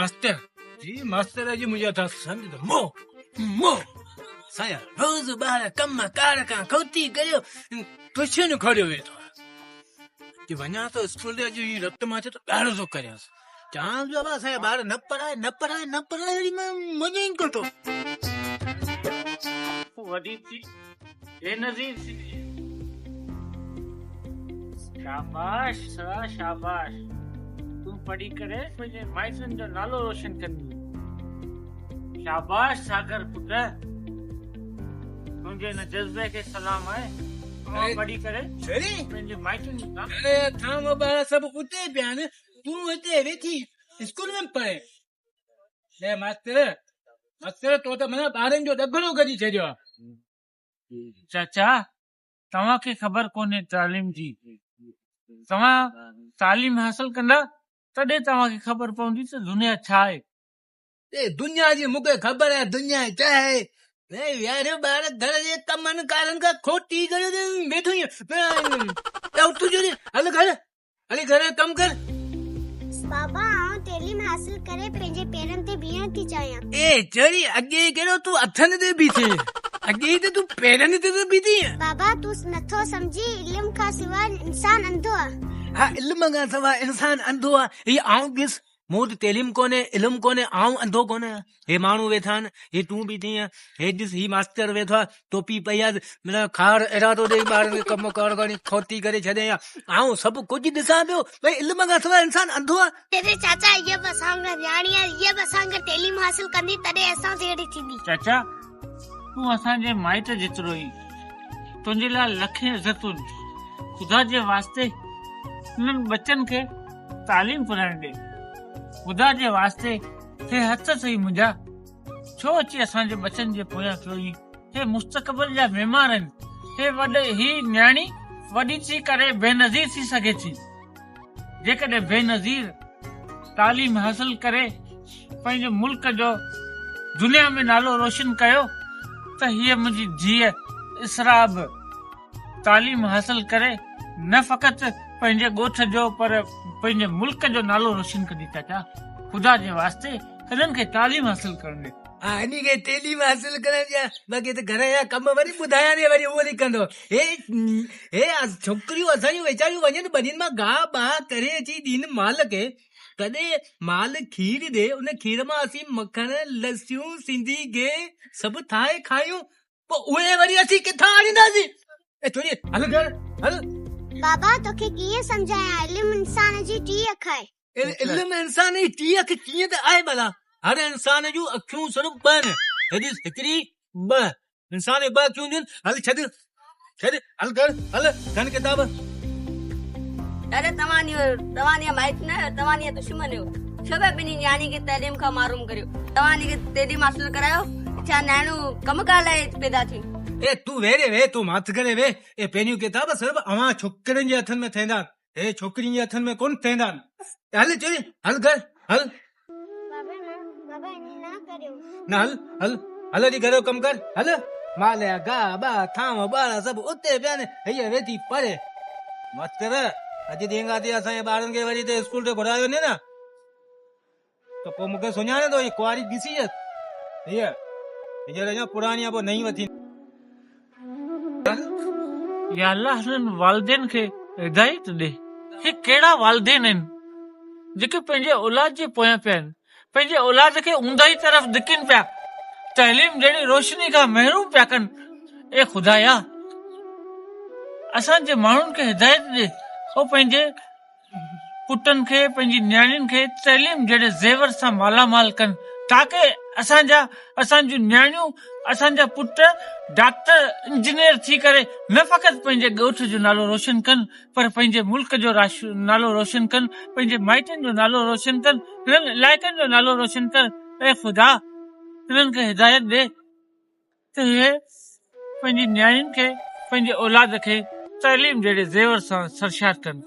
Master جي master اڄ منهنجي هٿان سنڌ ته مو مو سائين روز ٻار ڪم ڪار کان کوتي ڪريو ٽيوشن کوليو ويٺو آهي جي وڃان ٿو اسڪول تي اڄ هي رت مان ته ڳاڙهو ٿو ڪريانس چوان پيو بابا اسان جا ٻار نه پڙهائي نه پڙهائي نه پڙهائي وري مان مڃي ئي ڪونه ٿو. وڏي ٿي بينظير ٿي. شاباش سرا شاباش تون پڙهي ڪري پنهنجي مائٽن جو نالو روشن ڪندين. شاباش ساگر پٽ تنهنجي ان جذبي کي سلام آهي اوهان پڙهي ڪري پنهنجي مائٽن جو نالو. اڙي ٿانو ٻار سڀ اتي پيا آهن تون هتي ويٺي اسڪول ۾ پڙهين. لي ماستر ماستر تو ته معنيٰ ٻارن جو ڏگهڙو ڪڍي ڇڏيو آهي. چاچا توهان کي خبر ڪونهي تعليم جي توهان تعليم حاصل ڪندا تڏهن توهان کي خبر پوندي ته دنيا ڇا آهي. اي دنيا جي مون کي خبر آهي دنيا ڇا آهي. اي يار ٻار گهر جي ڪمن ڪارن کان کوٽي ڪريو ويٺو آهين. هل گهر هلي گهر جو ڪم ڪر. بابا آئون تعليم حاصل ڪري پنهنجي پيرن تي بيهڻ ٿي چاهيان. اي چري اڳي ئي ڪهڙو تون هٿن تي بيٺين اڳي ئي ته تون پيرن تي ته بيٺين. بابا تون نٿو سمجهين علم کان سواء انسان انڌو آ. ها علم کان سواء انسان انڌو آ هي آئون ڏس مون وٽ تعليم ڪونهي، علم ڪونهي، آئون انڌو ڪونهي آهيان. هي ماڻهو ويٺا آهن، هي تون بيٺي آهين، هي ڏس هي ماستر ويٺو آهي، ٽوپي پئي آهي، معنيٰ خار اهڙا ٿو ڏئي ٻارن کي ڪم ڪار کڻي کوتي ڪري ڇڏيائين آهي. آئون سڀ ڪجهه ڏسان پيو، ڀئي علم کان سواء انسان انڌو آهي. تڏهن چاچا هيء به اسان وانگر نياڻي آهي، هيء به اسان وانگر تعليم حاصل ڪندي، تڏهن اسان جهڙي ٿيندي. چاچا تون اسان جي مائٽ جيترو ئي، تنهنجي لاء لکين عزتون، خدا جي واسطي انهن ٻچن کي تعليم پرائڻ ڏي. خدا جي واسطي هي هٿ اٿئي منهنجا، ڇو اچي اسان جي ٻچن جي پويان پيو آهين؟ هي مستقبل جا معمار آهن. هي وڏ هي نياڻي وڏي ٿي ڪري بينظير ٿي سگهي ٿي. جيڪڏهن بينظير تعليم حاصل ڪري پنهنجي ملڪ جو دنيا ۾ نالو روشن ڪيو ته هيء منهنجي ڌيء اسراء به تعليم حاصل ڪري نه فقط پنهنجي ڳوٺ جو پر پنهنجي ملڪ جو نالو روشن ڪندي چاچا خدا جي واسطي هنن کي تعليم حاصل ڪرڻ ڏي. ها انهي کي تعليم حاصل ڪرڻ ڏيان باقي ته گهر جا ڪم وري ٻڌايان ڏي وري هو وري ڪندو هي هي ڇوڪريون اسان جون ويچاريون وڃن ٻنين مان گاهه باهه ڪري اچي ڏين مال کي تڏهن مال کير ڏي ان کير مان اسين مکڻ لسيون سنڌي گيهه سڀ ٺاهي کايون پوء اهي وري اسين ڪٿان آڻينداسين؟ اي ڇوري هل گهر هل. بابا توکي ڪيئن سمجهايان علم انسان جي ٽي اک آهي. علم انسان جي ٽي اک ڪيئن ته آهي ڀلا؟ هر انسان جون اکيون صرف ٻه آهن. هي ڏس هڪڙي ٻه. انسان جون ٻه اکيون هونديون آهن. هل ڇڏ ڇڏ هل گهر هل کڻ ڪتاب. دادا توهان توهان جا مائٽ نه توهان جا دشمن آهيو ڇو پيا پنهنجي نياڻي کي تعليم کان محروم ڪريو توهان کي تعليم حاصل ڪرايو ڇا نياڻيون ڪم ڪار لاء پيدا ٿيون. اي تون ويهه ري ويهه تون ماٺ ڪري ويهه اي پهريون ڪتاب صرف اوهان ڇوڪرين جي هٿن ۾ ٿيندا آهن هي ڇوڪرين جي هٿن ۾ ڪونه ٿيندا آهن هل چري هل گهر هل. بابا نه بابا ائين نه ڪريو. نه هل هل هل هلي گهر جو ڪم ڪر هل. مال جا گاهه ٻاهه ٿانو ٻارا سڀ اتي پيا آهن هيء ويٺي پڙهي. ماستر اڄ ڏينهن کان ٿي اسان جي ٻارن کي وري هتي اسڪول تي گهرايو وڃي نه ته پوء مون کي سڃاڻندو هي ڪنواري ڏسي هيء هينئر اڃا پراڻي آهي پوء نئين وٺي. يا الله هنن والدين کي هدايت ڏي. هي ڪهڙا والدين آهن جيڪي پنهنجي اولاد جي پويان پيا آهن پنهنجي اولاد کي اونداهي طرف ڌڪين پيا تعليم جهڙي روشني کان محروم پيا ڪن اي خدايا اسان جي ماڻهن کي هدايت ڏي هو پنهنجي پٽن کي پنهنجي نياڻين کي تعليم جهڙي زيور سان مالا مال ڪن تاڪه اسان جا اسان جون نياڻيون اسان جا پٽ ڊاڪٽر انجنيئر ٿي ڪري نه فقط پنهنجي ڳوٺ جو نالو روشن ڪن پر پنهنجي ملڪ جو نالو روشن ڪن پنهنجي مائٽن جو نالو روشن ڪن هنن علائقن جو نالو روشن ڪن اي خدا انهن کي هدايت ڏي ته اهي پنهنجي نياڻين کي پنهنجي اولاد کي تعليم جهڙي زيور سان سرشار ڪن.